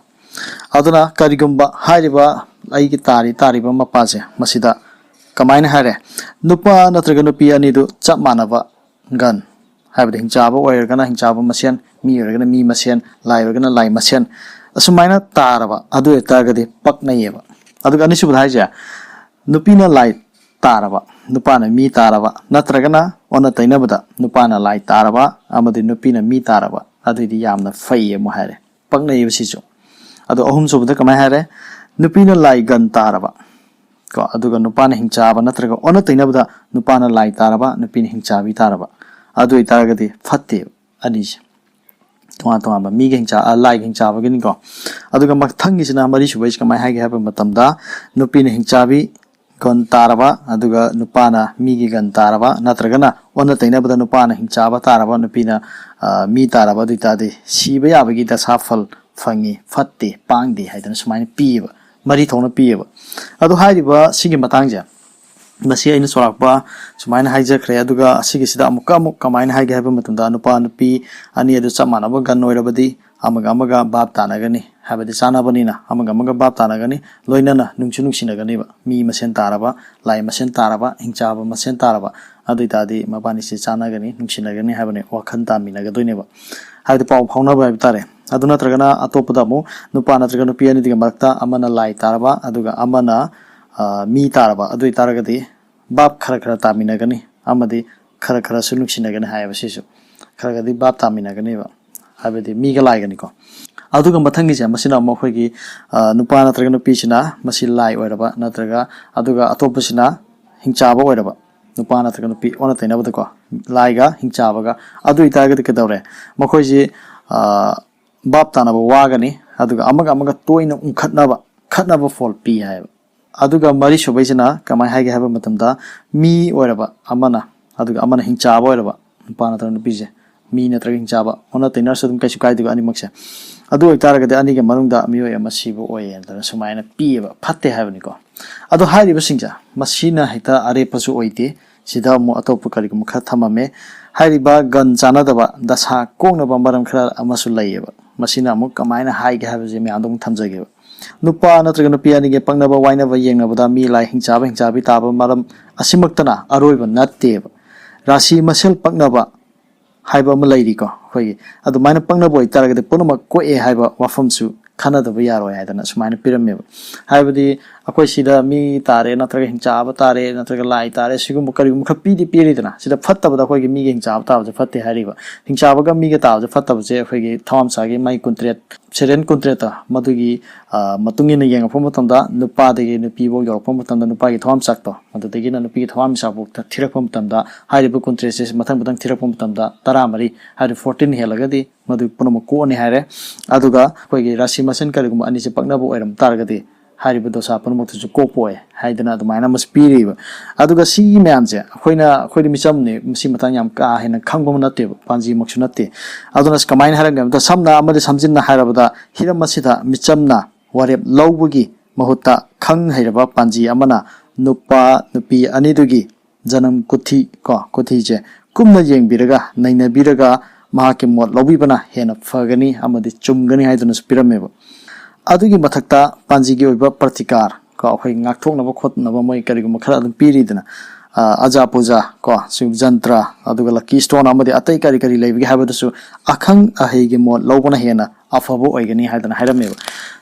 ꯑꯗꯨꯅ ꯀꯔꯤꯒꯨꯝꯕ ꯍꯥꯏꯔꯤꯕ ꯑꯩꯒꯤ ꯇꯥꯔꯤ ꯇꯥꯔꯤꯕ ꯃꯄꯥꯁꯦ ꯃꯁꯤꯗ ꯀꯃꯥꯏꯅ ꯍꯥꯏꯔꯦ, ꯅꯨꯄꯥ ꯅꯠꯇ꯭ꯔꯒ ꯅꯨꯄꯤ ꯑꯅꯤꯗꯨ ꯆꯞ ꯃꯥꯟꯅꯕ ꯒꯟ, ꯍꯥꯏꯕꯗꯤ ꯍꯤꯡꯆꯥꯕ ꯑꯣꯏꯔꯒꯅ ꯍꯤꯡꯆꯥꯕ ꯃꯁꯦꯟ, ꯃꯤ ꯑꯣꯏꯔꯒꯅ ꯃꯤ ꯃꯁꯦꯟ, ꯂꯥꯏ ꯑꯣꯏꯔꯒꯅ ꯂꯥꯏ ꯃꯁꯦꯟ, ꯑꯁꯨꯃꯥꯏꯅ ꯇꯥꯔꯕ, ꯑꯗꯨ ꯑꯣꯏꯇꯥꯔꯒꯗꯤ ꯄꯛꯅꯩꯌꯦꯕ꯫ ꯑꯗꯨꯒ ꯑꯅꯤꯁꯨꯕꯗ ꯍꯥꯏꯁꯦ, ꯅꯨꯄꯤꯅ ꯂꯥꯏ ꯇꯥꯔꯕ, ꯅꯨꯄꯥꯅ ꯃꯤ ꯇꯥꯔꯕ, ꯅꯠꯇ꯭ꯔꯒꯅ ꯑꯣꯟꯅ ꯇꯩꯅꯕꯗ ꯅꯨꯄꯥꯅ ꯂꯥꯏ ꯇꯥꯔꯕ ꯑꯃꯗꯤ ꯅꯨꯄꯤꯅ ꯃꯤ ꯇꯥꯔꯕ, ꯑꯗꯨꯏꯗꯤ ꯌꯥꯝꯅ ꯐꯩ ꯑꯃꯨꯛ ꯍꯥꯏꯔꯦ꯫ ꯄꯛꯅꯩꯌꯦꯕ ꯁꯤꯁꯨ꯫ ꯑꯗꯣ ꯑꯍꯨꯝꯁꯨꯕꯗ ꯀꯃꯥꯏꯅ ꯍꯥꯏꯔꯦ? ꯅꯨꯄꯤꯅ ꯂꯥꯏ ꯒꯟ ꯇꯥꯔꯕ ꯀꯣ, ꯑꯗꯨꯒ ꯅꯨꯄꯥꯅ ꯍꯤꯡꯆꯥꯕ ꯅꯠꯇ꯭ꯔꯒ ꯑꯣꯟꯅ ꯇꯩꯅꯕꯗ ꯅꯨꯄꯥꯅ ꯂꯥꯏ ꯇꯥꯔꯕ, ꯅꯨꯄꯤꯅ ꯍꯤꯡꯆꯥꯕꯤ ꯇꯥꯔꯕ, ꯑꯗꯨ ꯑꯣꯏꯇꯥꯔꯒꯗꯤ ꯐꯠꯇꯦꯕ ꯑꯅꯤꯁꯦ꯫ ꯇꯣꯉꯥꯟ ꯇꯣꯉꯥꯟꯕ ꯃꯤꯒ ꯍꯤꯡꯆꯥ-, ꯑ, ꯂꯥꯏꯒ ꯍꯤꯡꯆꯥꯕꯒꯤꯅꯤꯀꯣ꯫ ꯑꯗꯨꯒ ꯃꯊꯪꯒꯤꯁꯤꯅ, ꯃꯔꯤꯁꯨꯕꯩꯁꯤ ꯀꯃꯥꯏꯅ ꯍꯥꯏꯒꯦ ꯍꯥꯏꯕ ꯃꯇꯝꯗ, ꯅꯨꯄꯤꯅ ꯍꯤꯡꯆꯥꯕꯤ ꯒꯟ ꯇꯥꯔꯕ, ꯑꯗꯨꯒ ꯅꯨꯄꯥꯅ ꯃꯤꯒꯤ ꯒꯟ ꯇꯥꯔꯕ, ꯅꯠꯇ꯭ꯔꯒꯅ ꯑꯣꯟꯅ ꯇꯩꯅꯕꯗ ꯅꯨꯄꯥꯅ ꯍꯤꯡꯆꯥꯕ ꯇꯥꯔꯕ, ꯅꯨꯄꯤꯅ, ꯑ, ꯃꯤ ꯇꯥꯔꯕ, ꯑꯗꯨ ꯑꯣꯏꯇꯥꯔꯗꯤ ꯁꯤꯕ ꯌꯥꯕꯒꯤ ꯗꯁꯥ ꯐꯜ ꯐꯪꯉꯤ, ꯐꯠꯇꯦ, ꯄꯥꯡꯗꯦ ꯍꯥꯏꯗꯅ ꯁꯨꯃꯥꯏꯅ ꯄꯤꯌꯦꯕ, ꯃꯔꯤ ꯊꯣꯛꯅ ꯄꯤꯌꯦꯕ꯫ ꯑꯗꯣ ꯍꯥꯏꯔꯤꯕ ꯁꯤꯒꯤ ꯃꯇꯥꯡꯁꯦ, ꯃꯁꯤ ꯑꯩꯅ ꯆꯥꯎꯔꯥꯛꯄ ꯁꯨꯃꯥꯏꯅ ꯍꯥꯏꯖꯈ꯭ꯔꯦ꯫ ꯑꯗꯨꯒ ꯑꯁꯤꯒꯤꯁꯤꯗ ꯑꯃꯨꯛꯀ ꯑꯃꯨꯛ ꯀꯃꯥꯏꯅ ꯍꯥꯏꯒꯦ ꯍꯥꯏꯕ ꯃꯇꯝꯗ, ꯅꯨꯄꯥ ꯅꯨꯄꯤ ꯑꯅꯤ ꯑꯗꯨ ꯆꯞ ꯃꯥꯟꯅꯕ ꯒꯟ ꯑꯣꯏꯔꯕꯗꯤ ꯑꯃꯒ ꯑꯃꯒ ꯚꯥꯞ ꯇꯥꯅꯒꯅꯤ, ꯍꯥꯏꯕꯗꯤ ꯆꯥꯟꯅꯕꯅꯤꯅ ꯑꯃꯒ ꯑꯃꯒ ꯚꯥꯞ ꯇꯥꯅꯒꯅꯤ, ꯂꯣꯏꯅꯅ ꯅꯨꯡꯁꯨ ꯅꯨꯡꯁꯤꯅꯒꯅꯤꯕ꯫ ꯃꯤ ꯃꯁꯦꯟ ꯇꯥꯔꯕ, ꯂꯥꯏ ꯃꯁꯦꯟ ꯇꯥꯔꯕ, ꯍꯤꯡꯆꯥꯕ ꯃꯁꯦꯟ ꯇꯥꯔꯕ, ꯑꯗꯨ ꯑꯣꯏꯇꯥꯔꯗꯤ ꯃꯕꯥꯅꯤꯁꯦ ꯆꯥꯟꯅꯒꯅꯤ, ꯅꯨꯡꯁꯤꯅꯒꯅꯤ ꯍꯥꯏꯕꯅꯤ, ꯋꯥꯈꯜ ꯇꯥꯃꯤꯟꯅꯒꯗꯣꯏꯅꯦꯕ, ꯍꯥꯏꯕꯗꯤ ꯄꯥꯎ ꯐꯥꯎꯅꯕ ꯍꯥꯏꯕ ꯇꯥꯔꯦ꯫ ꯑꯗꯨ ꯅꯠꯇ꯭ꯔꯒꯅ ꯑꯇꯣꯞꯄꯗ ꯑꯃꯨꯛ ꯅꯨꯄꯥ ꯅꯠꯇ꯭ꯔꯒ ꯅꯨꯄꯤ ꯑꯅꯤꯗꯨꯒꯤ ꯃꯔꯛꯇ ꯑꯃꯅ ꯂꯥꯏ ꯇꯥꯔꯕ, ꯑꯗꯨꯒ ꯑꯃꯅ, ꯑ, ꯃꯤ ꯇꯥꯔꯕ, ꯑꯗꯨ ꯑꯣꯏꯇꯥꯔꯒꯗꯤ ꯚꯥꯞ ꯈꯔ ꯈꯔ ꯇꯥꯃꯤꯟꯅꯒꯅꯤ ꯑꯃꯗꯤ ꯈꯔ ꯈꯔꯁꯨ ꯅꯨꯡꯁꯤꯅꯒꯅꯤ ꯍꯥꯏꯌꯦꯕ꯫ ꯁꯤꯁꯨ ꯈꯔ ꯈꯔꯗꯤ ꯚꯥꯞ ꯇꯥꯃꯤꯟꯅꯒꯅꯦꯕ, ꯍꯥꯏꯕꯗꯤ ꯃꯤꯒ ꯂꯥꯏꯒꯅꯤꯀꯣ꯫ ꯑꯗꯨꯒ ꯃꯊꯪꯒꯤꯁꯦ, ꯃꯁꯤꯅ ꯑꯃꯨꯛ ꯑꯩꯈꯣꯏꯒꯤ, ꯑ, ꯅꯨꯄꯥ ꯅꯠꯇ꯭ꯔꯒ ꯅꯨꯄꯤꯁꯤꯅ ꯃꯁꯤ ꯂꯥꯏ ꯑꯣꯏꯔꯕ ꯅꯠꯇ꯭ꯔꯒ, ꯑꯗꯨꯒ ꯑꯇꯣꯞꯄꯁꯤꯅ ꯍꯤꯡꯆꯥꯕ ꯑꯣꯏꯔꯕ, ꯅꯨꯄꯥ ꯅꯠꯇ꯭ꯔꯒ ꯅꯨꯄꯤ ꯑꯣꯟꯅ ꯇꯩꯅꯕꯗꯀꯣ, ꯂꯥꯏꯒ ꯍꯤꯡꯆꯥꯕꯒ, ꯑꯗꯨ ꯑꯣꯏꯇꯥꯔꯒꯗꯤ ꯀꯩꯗꯧꯔꯦ? ꯃꯈꯣꯏꯁꯤ, ꯑ, ꯚꯥꯞ ꯇꯥꯅꯕ ꯋꯥꯒꯅꯤ, ꯑꯗꯨꯒ ꯑꯃꯒ ꯑꯃꯒ ꯇꯣꯏꯅ ꯎꯪꯈꯠꯅꯕ, ꯈꯠꯅꯕ ꯐꯣꯜ ꯄꯤ ꯍꯥꯏꯌꯦꯕ꯫ ꯑꯗꯨꯒ ꯃꯔꯤꯁꯨꯕꯩꯁꯤꯅ ꯀꯃꯥꯏꯅ ꯍꯥꯏꯒꯦ ꯍꯥꯏꯕ ꯃꯇꯝꯗ, ꯃꯤ ꯑꯣꯏꯔꯕ ꯑꯃꯅ, ꯑꯗꯨꯒ ꯑꯃꯅ ꯍꯤꯡꯆꯥꯕ ꯑꯣꯏꯔꯕ, ꯅꯨꯄꯥ ꯅꯠꯇ꯭ꯔꯒ ꯅꯨꯄꯤꯁꯦ, ꯃꯤ ꯅꯠꯇ꯭ꯔꯒ ꯍꯤꯡꯆꯥꯕ, ꯑꯣꯟꯅ ꯇꯩꯅꯔꯁꯨ ꯑꯗꯨꯝ ꯀꯩꯁꯨ ꯀꯥꯏꯗꯦꯀꯣ ꯑꯅꯤꯃꯛꯁꯦ꯫ ꯑꯗꯨ ꯑꯣꯏꯇꯥꯔꯒꯗꯤ ꯑꯅꯤꯒꯤ ꯃꯅꯨꯡꯗ ꯃꯤꯑꯣꯏ ꯑꯃ ꯁꯤꯕ ꯑꯣꯏꯌꯦꯅ ꯁꯨꯃꯥꯏꯅ ꯄꯤꯌꯦꯕ, ꯐꯠꯇꯦ ꯍꯥꯏꯕꯅꯤꯀꯣ꯫ ꯑꯗꯣ ꯍꯥꯏꯔꯤꯕꯁꯤꯡꯁꯦ, ꯃꯁꯤꯅ ꯍꯦꯛꯇ ꯑꯔꯦꯞꯄꯁꯨ ꯑꯣꯏꯗꯦ꯫ ꯁꯤꯗ ꯑꯃꯨꯛ ꯑꯇꯣꯞꯄ ꯀꯔꯤꯒꯨꯝꯕ ꯈꯔ ꯊꯝꯃꯝꯃꯦ꯫ ꯍꯥꯏꯔꯤꯕ ꯒꯟ ꯆꯥꯟꯅꯗꯕ ꯗꯁꯥ ꯀꯣꯛꯅꯕ ꯃꯔꯝ ꯈꯔ ꯑꯃꯁꯨ ꯂꯩꯌꯦꯕ꯫ ꯃꯁꯤꯅ ꯑꯃꯨꯛ ꯀꯃꯥꯏꯅ ꯍꯥꯏꯒꯦ ꯍꯥꯏꯕꯁꯦ ꯃꯌꯥꯝꯗ ꯑꯃꯨꯛ ꯊꯝꯖꯒꯦꯕ꯫ ꯅꯨꯄꯥ ꯅꯠꯇ꯭ꯔꯒ ꯅꯨꯄꯤ ꯑꯅꯤꯒꯤ ꯄꯛꯅꯕ ꯋꯥꯏꯅꯕ ꯌꯦꯡꯅꯕꯗ ꯃꯤ ꯂꯥꯏ ꯍꯤꯡꯆꯥꯕ ꯍꯤꯡꯆꯥꯕꯤ ꯇꯥꯕ ꯃꯔꯝ ꯑꯁꯤꯃꯛꯇꯅ ꯑꯔꯣꯏꯕ ꯅꯠꯇꯦꯕ꯫ ꯔꯥꯁꯤ ꯃꯁꯦꯜ ꯄꯛꯅꯕ ꯍꯥꯏꯕ ꯑꯃ ꯂꯩꯔꯤꯀꯣ ꯑꯩꯈꯣꯏꯒꯤ꯫ ꯑꯗꯨꯃꯥꯏꯅ ꯄꯛꯅꯕ ꯑꯣꯏꯇꯥꯔꯒꯗꯤ ꯄꯨꯝꯅꯃꯛ ꯀꯣꯛꯑꯦ ꯍꯥꯏꯕ ꯋꯥꯐꯝꯁꯨ ꯈꯟꯅꯗꯕ ꯌꯥꯔꯣꯏ ꯍꯥꯏꯗꯅ ꯁꯨꯃꯥꯏꯅ ꯄꯤꯔꯝꯃꯦꯕ꯫ ꯍꯥꯏꯕꯗꯤ, ꯑꯩꯈꯣꯏ ꯁꯤꯗ ꯃꯤ ꯇꯥꯔꯦ, ꯅꯠꯇ꯭ꯔꯒ ꯍꯤꯡꯆꯥꯕ ꯇꯥꯔꯦ, ꯅꯠꯇ꯭ꯔꯒ ꯂꯥꯏ ꯇꯥꯔꯦ, ꯁꯤꯒꯨꯝꯕ ꯀꯔꯤꯒꯨꯝꯕ ꯈꯔ ꯄꯤꯗꯤ ꯄꯤꯔꯤꯗꯅ, ꯁꯤꯗ ꯐꯠꯇꯕꯗ ꯑꯩꯈꯣꯏꯒꯤ ꯃꯤꯒꯤ ꯍꯤꯡꯆꯥꯕ ꯇꯥꯕꯁꯦ ꯐꯠꯇꯦ ꯍꯥꯏꯔꯤꯕ꯫ ꯍꯤꯡꯆꯥꯕꯒ ꯃꯤꯒ ꯇꯥꯕꯁꯦ ꯐꯠꯇꯕꯁꯦ ꯑꯩꯈꯣꯏꯒꯤ ꯊꯋꯥꯟꯃꯤꯆꯥꯛꯀꯤ ꯃꯥꯒꯤ ꯀꯨꯟꯇꯔꯦꯠ, ꯁꯦꯔꯦꯟ ꯀꯨꯟꯇꯔꯦꯠꯇ ꯃꯗꯨꯒꯤ, ꯑ, ꯃꯇꯨꯡ ꯏꯟꯅ ꯌꯦꯡꯉꯛꯄ ꯃꯇꯝꯗ, ꯅꯨꯄꯥꯗꯒꯤ ꯅꯨꯄꯤꯐꯥꯎ ꯌꯧꯔꯛꯄ ꯃꯇꯝꯗ, ꯅꯨꯄꯥꯒꯤ ꯊꯋꯥꯟꯃꯤꯆꯥꯛꯇꯣ, ꯑꯗꯨꯗꯒꯤꯅ ꯅꯨꯄꯤꯒꯤ ꯊꯋꯥꯟꯃꯤꯆꯥꯛꯐꯥꯎ ꯊꯤꯔꯛꯄ ꯃꯇꯝꯗ, ꯍꯥꯏꯔꯤꯕ ꯀꯨꯟꯇꯔꯦꯠꯁꯦ ꯃꯊꯪ ꯃꯊꯪ ꯊꯤꯔꯛꯄ ꯃꯇꯝꯗ, ꯇꯔꯥꯃꯔꯤ, ꯍꯥꯏꯗꯤ ꯐꯣꯔꯇꯤꯟ ꯍꯦꯜꯂꯒꯗꯤ ꯃꯗꯨ ꯄꯨꯝꯅꯃꯛ ꯀꯣꯛꯑꯅꯤ ꯍꯥꯏꯔꯦ꯫ ꯑꯗꯨꯒ ꯑꯩꯈꯣꯏꯒꯤ ꯔꯥꯁꯤ ꯃꯁꯤꯟ ꯀꯔꯤꯒꯨꯝꯕ ꯑꯅꯤꯁꯦ ꯄꯛꯅꯕ ꯑꯣꯏꯔꯝ ꯇꯥꯔꯒꯗꯤ, ꯍꯥꯏꯔꯤꯕ ꯗꯣꯁꯥ ꯄꯨꯝꯅꯃꯛꯇꯁꯨ ꯀꯣꯛꯄ ꯑꯣꯏ ꯍꯥꯏꯗꯅ ꯑꯗꯨꯃꯥꯏꯅ ꯑꯃꯁꯨ ꯄꯤꯔꯤꯕ꯫ ꯑꯗꯨꯒ ꯁꯤꯒꯤ ꯃꯌꯥꯝꯁꯦ ꯑꯩꯈꯣꯏꯅ, ꯑꯩꯈꯣꯏꯗꯤ ꯃꯤꯆꯝꯅꯤ, ꯃꯁꯤ ꯃꯇꯥꯡ ꯌꯥꯝ ꯀꯥ ꯍꯦꯟꯅ ꯈꯪꯕ ꯑꯃ ꯅꯠꯇꯦꯕ, ꯄꯥꯟꯖꯤꯃꯛꯁꯨ ꯅꯠꯇꯦ꯫ ꯑꯗꯨꯅ ꯀꯃꯥꯏꯅ ꯍꯥꯏꯔꯛꯀꯦ ꯍꯥꯏꯕꯗ, ꯁꯝꯅ ꯑꯃꯗꯤ ꯁꯝꯖꯤꯟꯅ ꯍꯥꯏꯔꯕꯗ, ꯍꯤꯔꯝ ꯑꯁꯤꯗ ꯃꯤꯆꯝꯅ ꯋꯥꯔꯦꯞ ꯂꯧꯕꯒꯤ ꯃꯍꯨꯠꯇ ꯈꯪ ꯍꯩꯔꯕ ꯄꯥꯟꯖꯤ ꯑꯃꯅ ꯅꯨꯄꯥ ꯅꯨꯄꯤ ꯑꯅꯤꯗꯨꯒꯤ ꯖꯅꯝ ꯀꯨꯊꯤ, ꯀꯣ, ꯀꯨꯊꯤꯁꯦ ꯀꯨꯞꯅ ꯌꯦꯡꯕꯤꯔꯒ, ꯅꯩꯅꯕꯤꯔꯒ, ꯃꯍꯥꯛꯀꯤ ꯃꯣꯠ ꯂꯧꯕꯤꯕꯅ ꯍꯦꯟꯅ ꯐꯒꯅꯤ ꯑꯃꯗꯤ ꯆꯨꯝꯒꯅꯤ ꯍꯥꯏꯗꯨꯅꯁꯨ ꯄꯤꯔꯝꯃꯦꯕ꯫ ꯑꯗꯨꯒꯤ ꯃꯊꯛꯇ ꯄꯥꯟꯖꯤꯒꯤ ꯑꯣꯏꯕ ꯄ꯭ꯔꯇꯤꯀꯥꯔ, ꯀꯣ, ꯑꯩꯈꯣꯏ ꯉꯥꯛꯊꯣꯛꯅꯕ ꯈꯣꯠꯅꯕ ꯃꯣꯏ ꯀꯔꯤꯒꯨꯝꯕ ꯈꯔ ꯑꯗꯨꯝ ꯄꯤꯔꯤꯗꯅ, ꯑ, ꯑꯖꯥ ꯄꯨꯖꯥ, ꯀꯣ, ꯁꯤ ꯖꯟꯇ꯭ꯔ, ꯑꯗꯨꯒ ꯂꯛꯀꯤ ꯁ꯭ꯇꯣꯟ ꯑꯃꯗꯤ ꯑꯇꯩ ꯀꯔꯤ ꯀꯔꯤ ꯂꯩꯕꯒꯦ ꯍꯥꯏꯕꯗꯨꯁꯨ ꯑꯈꯪ ꯑꯍꯩꯒꯤ ꯃꯣꯠ ꯂꯧꯕꯅ ꯍꯦꯟꯅ ꯑꯐꯕ ꯑꯣꯏꯒꯅꯤ ꯍꯥꯏꯗꯅ ꯍꯥꯏꯔꯝꯃꯦꯕ꯫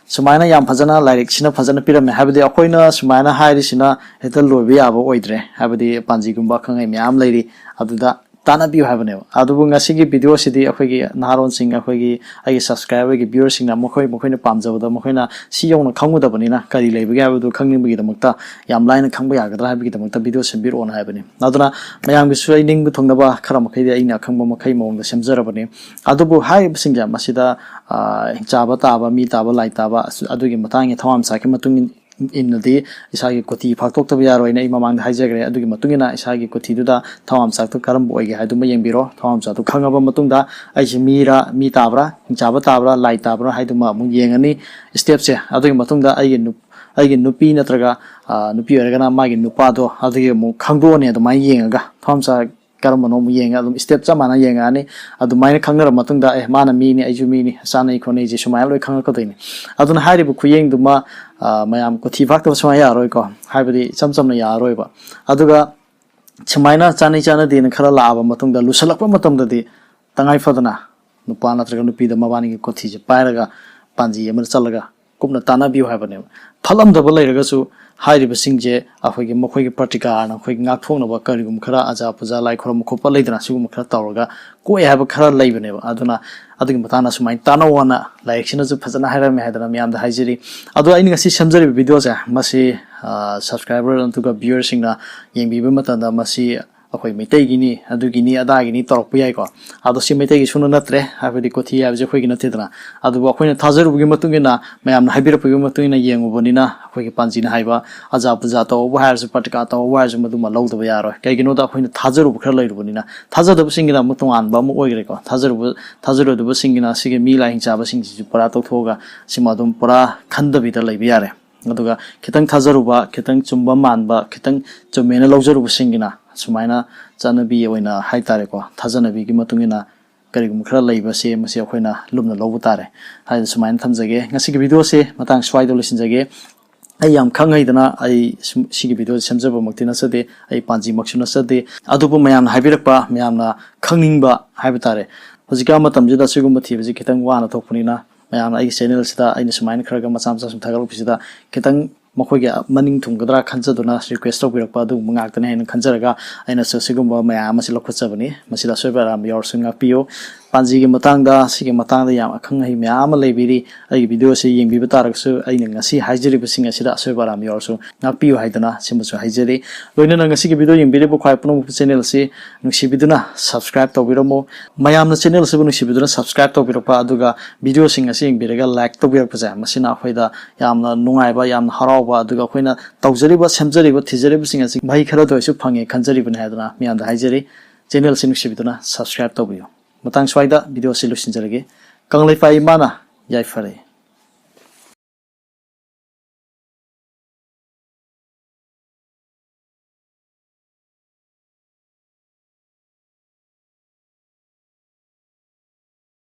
ꯁꯨꯃꯥꯏꯅ ꯌꯥꯝ ꯐꯖꯅ ꯂꯥꯏꯔꯤꯛꯁꯤꯅ ꯐꯖꯅ ꯄꯤꯔꯝꯃꯦ꯫ ꯍꯥꯏꯕꯗꯤ ꯑꯩꯈꯣꯏꯅ ꯁꯨꯃꯥꯏꯅ ꯍꯥꯏꯔꯤꯁꯤꯅ ꯍꯦꯛꯇ ꯂꯣꯏꯕ ꯌꯥꯕ ꯑꯣꯏꯗ꯭ꯔꯦ꯫ ꯍꯥꯏꯕꯗꯤ ꯄꯥꯟꯖꯤꯒꯨꯝꯕ ꯑꯈꯪ ꯑꯍꯩ ꯃꯌꯥꯝ ꯂꯩꯔꯤ, ꯑꯗꯨꯗ ꯇꯥꯟꯅꯕꯤꯌꯨ ꯍꯥꯏꯕꯅꯦꯕ꯫ ꯑꯗꯨꯕꯨ ꯉꯁꯤꯒꯤ ꯚꯤꯗꯤꯑꯣꯁꯤꯗꯤ ꯑꯩꯈꯣꯏꯒꯤ ꯅꯍꯥꯔꯣꯟꯁꯤꯡ, ꯑꯩꯈꯣꯏꯒꯤ, ꯑꯩꯒꯤ ꯁꯕꯁꯀ꯭ꯔꯥꯏꯕꯔꯒꯤ ꯚ꯭ꯌꯨꯋꯔꯁꯤꯡꯅ ꯃꯈꯣꯏ, ꯃꯈꯣꯏꯅ ꯄꯥꯝꯖꯕꯗ ꯃꯈꯣꯏꯅ ꯁꯤ ꯌꯧꯅ ꯈꯪꯉꯨꯗꯕꯅꯤꯅ, ꯀꯔꯤ ꯂꯩꯕꯒꯦ ꯍꯥꯏꯕꯗꯨ ꯈꯪꯅꯤꯡꯕꯒꯤꯗꯃꯛꯇ, ꯌꯥꯝ ꯂꯥꯏꯅ ꯈꯪꯕ ꯌꯥꯒꯗ꯭ꯔꯥ ꯍꯥꯏꯕꯒꯤꯗꯃꯛꯇ ꯚꯤꯗꯤꯑꯣ ꯁꯦꯝꯕꯤꯔꯛꯑꯣꯅ ꯍꯥꯏꯕꯅꯤ꯫ ꯑꯗꯨꯅ ꯃꯌꯥꯝꯒꯤꯁꯨ ꯑꯩ ꯅꯤꯡꯕ ꯊꯨꯡꯅꯕ ꯈꯔ ꯃꯈꯩꯗꯤ ꯑꯩꯅ ꯑꯈꯪꯕ ꯃꯈꯩ ꯃꯑꯣꯡꯗ ꯁꯦꯝꯖꯔꯕꯅꯤ꯫ ꯑꯗꯨꯕꯨ ꯍꯥꯏꯔꯤꯕꯁꯤꯡꯁꯦ ꯃꯁꯤꯗ, ꯑ, ꯍꯤꯡꯆꯥꯕ ꯇꯥꯕ, ꯃꯤ ꯇꯥꯕ, ꯂꯥꯏ ꯇꯥꯕ, ꯑꯁ-, ꯑꯗꯨꯒꯤ ꯃꯇꯥꯡꯒꯤ ꯊꯋꯥꯟꯃꯤꯆꯥꯛꯀꯤ ꯃꯇꯨꯡ ꯏꯟ-, ꯏꯟꯅꯗꯤ ꯏꯁꯥꯒꯤ ꯀꯨꯊꯤ ꯐꯥꯛꯇꯣꯛꯇꯕ ꯌꯥꯔꯣꯏꯅ ꯑꯩ ꯃꯃꯥꯡꯗ ꯍꯥꯏꯖꯈ꯭ꯔꯦ꯫ ꯑꯗꯨꯒꯤ ꯃꯇꯨꯡ ꯏꯟꯅ ꯏꯁꯥꯒꯤ ꯀꯨꯊꯤꯗꯨꯗ ꯊꯋꯥꯟꯃꯤꯆꯥꯛꯇꯨ ꯀꯔꯝꯕ ꯑꯣꯏꯒꯦ ꯍꯥꯏꯗꯨꯃ ꯌꯦꯡꯕꯤꯔꯣ꯫ ꯊꯋꯥꯟꯃꯤꯆꯥꯛꯇꯨ ꯈꯪꯉꯕ ꯃꯇꯨꯡꯗ ꯑꯩꯁꯦ ꯃꯤꯔꯥ, ꯃꯤ ꯇꯥꯕ꯭ꯔꯥ, ꯍꯤꯡꯆꯥꯕ ꯇꯥꯕ꯭ꯔꯥ, ꯂꯥꯏ ꯇꯥꯕ꯭ꯔꯥ ꯍꯥꯏꯗꯨꯃ ꯑꯃꯨꯛ ꯌꯦꯡꯉꯅꯤ꯫ ꯁ꯭ꯇꯦꯞꯁꯦ, ꯑꯗꯨꯒꯤ ꯃꯇꯨꯡꯗ ꯑꯩꯒꯤ ꯅꯨ-, ꯑꯩꯒꯤ ꯅꯨꯄꯤ ꯅꯠꯇ꯭ꯔꯒ, ꯑ, ꯅꯨꯄꯤ ꯑꯣꯏꯔꯒꯅ ꯃꯥꯒꯤ ꯅꯨꯄꯥꯗꯣ ꯑꯗꯨꯒꯤ ꯑꯃꯨꯛ ꯈꯪꯗꯣꯛꯑꯅꯤ꯫ ꯑꯗꯨꯃꯥꯏꯅ ꯌꯦꯡꯉꯒ ꯊꯋꯥꯟꯃꯤꯆꯥꯛ ꯀꯔꯝꯕꯅꯣ ꯑꯃꯨꯛ ꯌꯦꯡꯉ ꯑꯗꯨꯝ ꯁ꯭ꯇꯦꯞ ꯆꯞ ꯃꯥꯟꯅ ꯌꯦꯡꯉꯛꯑꯅꯤ꯫ ꯑꯗꯨꯃꯥꯏꯅ ꯈꯪꯅꯔꯕ ꯃꯇꯨꯡꯗ, "ꯑꯦ, ꯃꯥꯅ ꯃꯤꯅꯤ, ꯑꯩꯁꯨ ꯃꯤꯅꯤ, ꯆꯥꯅꯩ ꯈꯣꯠꯅꯩꯁꯦ" ꯁꯨꯃꯥꯏꯅ ꯂꯣꯏ ꯈꯪꯉꯛꯀꯗꯣꯏꯅꯤ꯫ ꯑꯗꯨꯅ ꯍꯥꯏꯔꯤꯕ ꯈꯨꯌꯦꯡꯗꯨꯃ, ꯑ, ꯃꯌꯥꯝ ꯀꯨꯊꯤ ꯐꯥꯛꯇꯕ ꯁꯨꯡꯌꯥ ꯌꯥꯔꯣꯏꯀꯣ꯫ ꯍꯥꯏꯕꯗꯤ ꯏꯆꯝ ꯆꯝꯅ ꯌꯥꯔꯔꯣꯏꯕ꯫ ꯑꯗꯨꯒ ꯁꯨꯃꯥꯏꯅ ꯆꯥꯅꯩ ꯆꯥꯅꯗꯦꯅ ꯈꯔ ꯂꯥꯛꯑꯕ ꯃꯇꯨꯡꯗ, ꯂꯨꯁꯜꯂꯛꯄ ꯃꯇꯝꯗꯗꯤ ꯇꯉꯥꯏ ꯐꯗꯅ ꯅꯨꯄꯥ ꯅꯠꯇ꯭ꯔꯒ ꯅꯨꯄꯤꯗ ꯃꯕꯥꯅꯤꯒꯤ ꯀꯨꯊꯤꯁꯦ ꯄꯥꯏꯔꯒ ꯄꯥꯟꯖꯤ ꯑꯃꯗ ꯆꯠꯂꯒ ꯀꯨꯞꯅ ꯇꯥꯟꯅꯕꯤꯌꯨ ꯍꯥꯏꯕꯅꯦꯕ꯫ ꯐꯠꯂꯝꯗꯕ ꯂꯩꯔꯒꯁꯨ ꯍꯥꯏꯔꯤꯕꯁꯤꯡꯁꯦ ꯑꯩꯈꯣꯏꯒꯤ ꯃꯈꯣꯏꯒꯤ ꯄ꯭ꯔꯇꯤꯀꯥꯔꯅ ꯑꯩꯈꯣꯏꯒꯤ ꯉꯥꯛꯊꯣꯛꯅꯕ ꯀꯔꯤꯒꯨꯝꯕ ꯈꯔ ꯑꯖꯥ ꯄꯨꯖꯥ ꯂꯥꯏ ꯈꯨꯔꯨꯝꯕ ꯈꯣꯠꯄ ꯂꯩꯗꯅ, ꯁꯤꯒꯨꯝꯕ ꯈꯔ ꯇꯧꯔꯒ ꯀꯣꯛꯑꯦ ꯍꯥꯏꯕ ꯈꯔ ꯂꯩꯕꯅꯦꯕ꯫ ꯑꯗꯨꯅ ꯑꯗꯨꯒꯤ ꯃꯇꯥꯡꯗ ꯁꯨꯃꯥꯏꯅ ꯇꯥꯟꯅꯧꯑꯅ ꯂꯥꯏꯔꯤꯛꯁꯤꯅꯁꯨ ꯐꯖꯅ ꯍꯥꯏꯔꯝꯃꯦ ꯍꯥꯏꯗꯅ ꯃꯌꯥꯝꯗ ꯍꯥꯏꯖꯔꯤ꯫ ꯑꯗꯣ ꯑꯩꯅ ꯉꯁꯤ ꯁꯦꯝꯖꯔꯤꯕ ꯚꯤꯗꯤꯑꯣꯁꯦ ꯃꯁꯤ ꯁꯕꯁꯀ꯭ꯔꯥꯏꯕꯔ ꯑꯗꯨꯒ ꯚ꯭ꯌꯨꯋꯔꯁꯤꯡꯅ ꯌꯦꯡꯕꯤꯕ ꯃꯇꯝꯗ ꯃꯁꯤ ꯑꯩꯈꯣꯏ ꯃꯩꯇꯩꯒꯤꯅꯤ, ꯑꯗꯨꯒꯤꯅꯤ, ꯑꯗꯥꯒꯤꯅꯤ ꯇꯧꯔꯛꯄ ꯌꯥꯏꯀꯣ꯫ ꯑꯗꯣ ꯁꯤ ꯃꯩꯇꯩꯒꯤ ꯁꯨꯡꯅ ꯅꯠꯇ꯭ꯔꯦ, ꯍꯥꯏꯕꯗꯤ ꯀꯣꯊꯤ ꯍꯥꯏꯕꯁꯦ ꯑꯩꯈꯣꯏꯒꯤ ꯅꯠꯇꯦꯗꯅ꯫ ꯑꯗꯨꯕꯨ ꯑꯩꯈꯣꯏꯅ ꯊꯥꯖꯔꯨꯕꯒꯤ ꯃꯇꯨꯡ ꯏꯟꯅ, ꯃꯌꯥꯝꯅ ꯍꯥꯏꯕꯤꯔꯛꯄꯒꯤ ꯃꯇꯨꯡ ꯏꯟꯅ ꯌꯦꯡꯉꯨꯕꯅꯤꯅ, ꯑꯩꯈꯣꯏꯒꯤ ꯄꯥꯟꯖꯤꯅ ꯍꯥꯏꯕ ꯑꯖꯥ ꯄꯨꯖꯥ ꯇꯧꯕ ꯍꯥꯏꯔꯁꯨ, ꯄ꯭ꯔꯇꯤꯀꯥ ꯇꯧꯕ ꯍꯥꯏꯔꯁꯨ, ꯃꯗꯨꯃ ꯂꯧꯗꯕ ꯌꯥꯔꯣꯏ꯫ ꯀꯩꯒꯤꯅꯣꯗ ꯑꯩꯈꯣꯏꯅ ꯊꯥꯖꯔꯨꯕ ꯈꯔ ꯂꯩꯔꯨꯕꯅꯤꯅ꯫ ꯊꯥꯖꯗꯕꯁꯤꯡꯒꯤꯅ ꯑꯃꯨꯛ ꯇꯣꯉꯥꯟꯕ ꯑꯃ ꯑꯣꯏꯈ꯭ꯔꯦꯀꯣ꯫ ꯊꯥꯖꯔꯨꯕ, ꯊꯥꯖꯔꯣꯏꯗꯕꯁꯤꯡꯒꯤꯅ ꯁꯤꯒꯤ ꯃꯤ ꯂꯥꯏ ꯍꯤꯡ ꯆꯥꯕꯁꯤꯡꯁꯤꯁꯨ ꯄꯨꯔꯥ ꯇꯣꯛꯊꯣꯛꯑꯒ ꯁꯤꯃ ꯑꯗꯨꯝ ꯄꯨꯔꯥ ꯈꯟꯗꯕꯤꯗ ꯂꯩꯕ ꯌꯥꯔꯦ꯫ ꯑꯗꯨꯒ ꯈꯤꯇꯪ ꯊꯥꯖꯔꯨꯕ, ꯈꯤꯇꯪ ꯆꯨꯝꯕ ꯃꯥꯟꯕ, ꯈꯤꯇꯪ ꯆꯨꯝꯃꯦꯅ ꯂꯧꯖꯔꯨꯕꯁꯤꯡꯒꯤꯅ ꯁꯨꯃꯥꯏꯅ ꯆꯠꯅꯕꯤ ꯑꯣꯏꯅ ꯍꯥꯏꯇꯥꯔꯦꯀꯣ, ꯊꯥꯖꯅꯕꯤꯒꯤ ꯃꯇꯨꯡ ꯏꯟꯅ ꯀꯔꯤꯒꯨꯝꯕ ꯈꯔ ꯂꯩꯕꯁꯦ ꯃꯁꯤ ꯑꯩꯈꯣꯏꯅ ꯂꯨꯝꯅ ꯂꯧꯕ ꯇꯥꯔꯦ ꯍꯥꯏꯅ ꯁꯨꯃꯥꯏꯅ ꯊꯝꯖꯒꯦ꯫ ꯉꯁꯤꯒꯤ ꯚꯤꯗꯤꯑꯣꯁꯦ ꯃꯇꯥꯡ ꯁ꯭ꯋꯥꯏꯗ ꯂꯣꯏꯁꯤꯟꯖꯒꯦ꯫ ꯑꯩ ꯌꯥꯝ ꯈꯪ ꯍꯩꯗꯅ ꯑꯩ ꯁꯨꯝ ꯁꯤꯒꯤ ꯚꯤꯗꯤꯑꯣꯁꯦ ꯁꯦꯝꯖꯕꯃꯛꯇꯤ ꯅꯠꯆꯗꯦ, ꯑꯩ ꯄꯥꯟꯖꯤꯃꯛꯁꯨ ꯅꯠꯆꯗꯦ꯫ ꯑꯗꯨꯕꯨ ꯃꯌꯥꯝꯅ ꯍꯥꯏꯕꯤꯔꯛꯄ, ꯃꯌꯥꯝꯅ ꯈꯪꯅꯤꯡꯕ ꯍꯥꯏꯕ ꯇꯥꯔꯦ, ꯍꯧꯖꯤꯛꯀꯥꯟ ꯃꯇꯝꯁꯤꯗ ꯁꯤꯒꯨꯝꯕ ꯊꯤꯕꯁꯤ ꯈꯤꯇꯪ ꯋꯥꯅ ꯊꯣꯛꯄꯅꯤꯅ, ꯃꯌꯥꯝꯅ ꯑꯩꯒꯤ ꯆꯦꯅꯦꯜꯁꯤꯗ ꯑꯩꯅ ꯁꯨꯃꯥꯏꯅ ꯈꯔ ꯈꯔ ꯃꯆꯥ ꯃꯆꯥ ꯁꯨꯝ ꯊꯥꯒꯠꯂꯛꯄꯁꯤꯗ ꯈꯤꯇꯪ ꯃꯈꯣꯏꯒꯤ ꯃꯅꯤꯡ ꯊꯨꯡꯒꯗ꯭ꯔꯥ ꯈꯟꯖꯗꯨꯅ ꯔꯤꯀ꯭ꯋꯦꯁ ꯇꯧꯕꯤꯔꯛꯄ ꯑꯗꯨꯒꯨꯝꯕ ꯉꯥꯛꯇꯅꯤ ꯍꯥꯏꯅ ꯈꯟꯖꯔꯒ, ꯑꯩꯅꯁꯨ ꯁꯤꯒꯨꯝꯕ ꯃꯌꯥꯝ ꯑꯃꯁꯤ ꯂꯧꯈꯠꯆꯕꯅꯤ꯫ ꯃꯁꯤꯗ ꯑꯁꯣꯏꯕ ꯑꯔꯥꯟꯕ ꯌꯥꯎꯔꯁꯨ ꯉꯥꯛꯄꯤꯌꯨ꯫ ꯄꯥꯟꯖꯤꯒꯤ ꯃꯇꯥꯡꯗ, ꯁꯤꯒꯤ ꯃꯇꯥꯡꯗ ꯌꯥꯝ ꯑꯈꯪ ꯑꯍꯩ ꯃꯌꯥꯝ ꯑꯃ ꯂꯩꯕꯤꯔꯤ꯫ ꯑꯩꯒꯤ ꯚꯤꯗꯤꯑꯣꯁꯤ ꯌꯦꯡꯕꯤꯕ ꯇꯥꯔꯒꯁꯨ, ꯑꯩꯅ ꯉꯁꯤ ꯍꯥꯏꯖꯔꯤꯕꯁꯤꯡ ꯑꯁꯤꯗ ꯑꯁꯣꯏꯕ ꯑꯔꯥꯟꯕ ꯌꯥꯎꯔꯁꯨ ꯉꯥꯛꯄꯤꯌꯨ ꯍꯥꯏꯗꯨꯅ ꯁꯤꯃꯁꯨ ꯍꯥꯏꯖꯔꯤ꯫ ꯂꯣꯏꯅꯅ ꯉꯁꯤꯒꯤ ꯚꯤꯗꯤꯑꯣ ꯌꯦꯡꯕꯤꯔꯤꯕ ꯈ꯭ꯋꯥꯏ ꯄꯨꯝꯅꯃꯛꯄꯨ ꯆꯦꯅꯦꯜ ꯑꯁꯤ ꯅꯨꯡꯁꯤꯕꯤꯗꯨꯅ ꯁꯕꯁꯀ꯭ꯔꯥꯏꯕ ꯇꯧꯕꯤꯔꯝꯃꯨ꯫ ꯃꯌꯥꯝꯅ ꯆꯦꯅꯦꯜ ꯑꯁꯤꯕꯨ ꯅꯨꯡꯁꯤꯕꯤꯗꯨꯅ ꯁꯕꯁꯀ꯭ꯔꯥꯏꯕ ꯇꯧꯕꯤꯔꯛꯄ, ꯑꯗꯨꯒ ꯚꯤꯗꯤꯑꯣꯁꯤꯡ ꯑꯁꯤ ꯌꯦꯡꯕꯤꯔꯒ ꯂꯥꯏꯛ ꯇꯧꯕꯤꯔꯛꯄꯁꯦ, ꯃꯁꯤꯅ ꯑꯩꯈꯣꯏꯗ ꯌꯥꯝꯅ ꯅꯨꯡꯉꯥꯏꯕ, ꯌꯥꯝꯅ ꯍꯔꯥꯎꯕ, ꯑꯗꯨꯒ ꯑꯩꯈꯣꯏꯅ ꯇꯧꯖꯔꯤꯕ, ꯁꯦꯝꯖꯔꯤꯕ, ꯊꯤꯖꯔꯤꯕꯁꯤꯡ ꯑꯁꯤ ꯃꯍꯩ ꯈꯔꯗ ꯑꯣꯏꯔꯁꯨ ꯐꯪꯉꯦ ꯈꯟꯖꯔꯤꯕꯅꯤ ꯍꯥꯏꯗꯨꯅ ꯃꯤꯌꯥꯝꯗ ꯍꯥꯏꯖꯔꯤ꯫ ꯆꯦꯅꯦꯜ ꯑꯁꯤ ꯅꯨꯡꯁꯤꯕꯤꯗꯨꯅ ꯁꯕꯁꯀ꯭ꯔꯥꯏꯕ ꯇꯧꯕꯤꯌꯨ꯫ ꯃꯇꯥꯡ ꯁ꯭ꯋꯥꯏꯗ ꯚꯤꯗꯤꯑꯣ ꯑꯁꯤ ꯂꯣꯏꯁꯤꯟꯖꯔꯒꯦ꯫ ꯀꯪꯂꯩꯄꯥꯛ ꯏꯃꯥꯅ ꯌꯥꯏꯐꯔꯦ꯫